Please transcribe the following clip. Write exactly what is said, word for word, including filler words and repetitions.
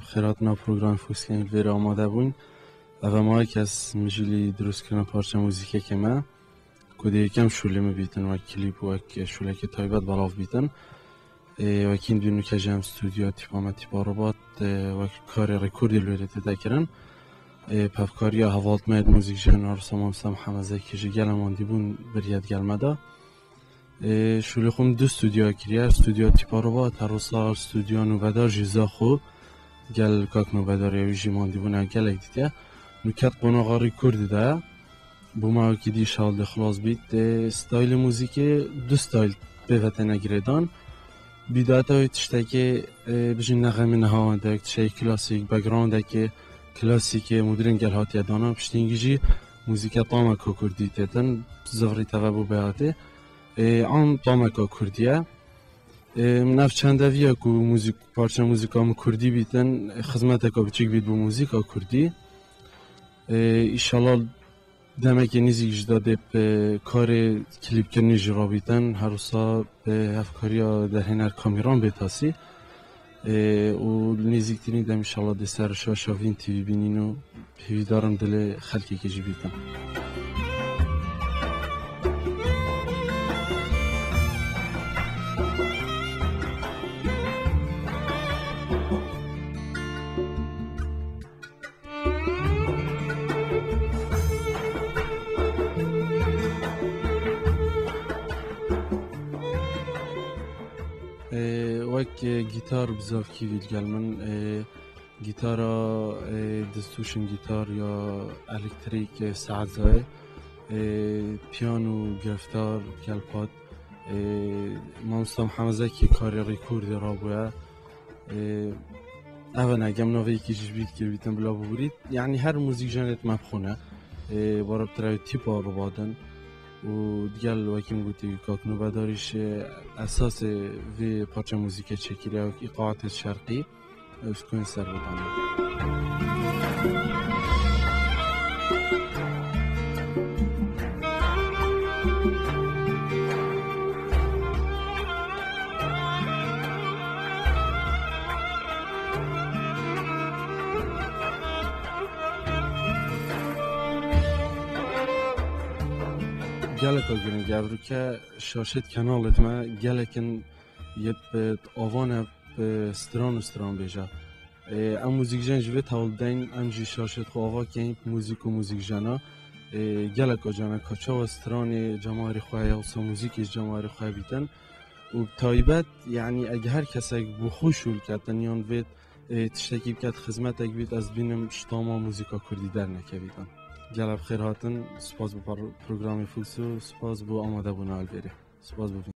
Bi xêr hatina programê Foxken li vêrê amade bûn. Ev e maya kes mijilî dirustkirina parça muzîkeke me. Ku dê yekem şûlê min bîtin wek klîp û wek şûleke taybet belav bîtin. Ê, wekî dû nûke jî em stûdyoya tîpa me tîpa Robat, ê, wek karê rekordê li wêrê tê dekirin. Ê, pevkariya hevaltmeyê muzîkjen Arsa Mamsa Mihemed Zekî ji gel e mandîbûn biriye di gel me de. Ê, şûlê xwe min du stûdyoya kiriye. Stûdyoya tîpa Robat, her wisa stûdyoya nûbedar jî za xwe gel kak nûbedarê wî jî mandîbûna gelek dîtiye. Nûket qonaxa rekordê de ye. Bo me wekî dî şal dê xilas bît. Ê, staylê muzîkê du stayl pê ve têne girêdan. Bîdata wê tiştekê, ê, bijî nexemê niha wendek, tiştekî klasîk, backgroundekê klasîkê, modern gel hatiye dana. Piştî hingî jî muzîke tameka kurdî têtin, zivrî teve bo beyatê. Ê, am tameka kurdî ye. Ê, min ev çendeviya ku muzîk, parça muzîka min kurdî bîtin, xizmeteka biçîk bît bo muzîka kurdî. Ê, îşallah demekê nêzîk jî de dê bi karê klîpkirinê jî rabîtin, her wisa bi hevkariya derhêner Kamîran Bêtasî. Ê, û li nêzîktirîn dem îşallah dê ser şaşa Vîn T V bînîn û hêvîdar im dilê xelkekê jî bîtin. Ê, wek, ê, gîtar bizavkî vî li gel min, ê, gîtara, ê, distortion gîtar ya elektrîk, ê, saet zayê, ê, piyano, geftar, gelpat, ê, Mamosta Mihemed Zekî karê rekordê rabûye. Ê, ev e, gem navê yekî ji bîr kir bîtin bila bibûrît. Yanî her muzîkjenê me bixwine. Ê, bara bi tira wê tîpa Robat in. Û digel wekî min gotî kak nûbedarî jî esasê vê parça muzîkê çêkiriye wek îqaatê şerqî. Ew ji ku ser bidan. Geleka giring e, evroke şaşet kenalê me gelekin yê bi avane bi stran û stran bêje. Ê, em muzîkjen ji vê tewil deyn, em jî şaşet xwe ava keyn muzîk û muzîkjena. Ê, geleka caneka çawa stranê cemawerê xwe ya wisa muzîkê ji cemawerê xwe bîtin. Û bi taybet, yanî eg her kesek bi xwe şûl ketin yan vê, ê, tiştekî biket, xizmetek bît, ez dibînim ji tama muzîka kurdî dernekevîtin. Gelek bi xêr hatin, spas bo par-, programê Fuxs û spas bo amadebûna li vêrê. Spas bo vîn.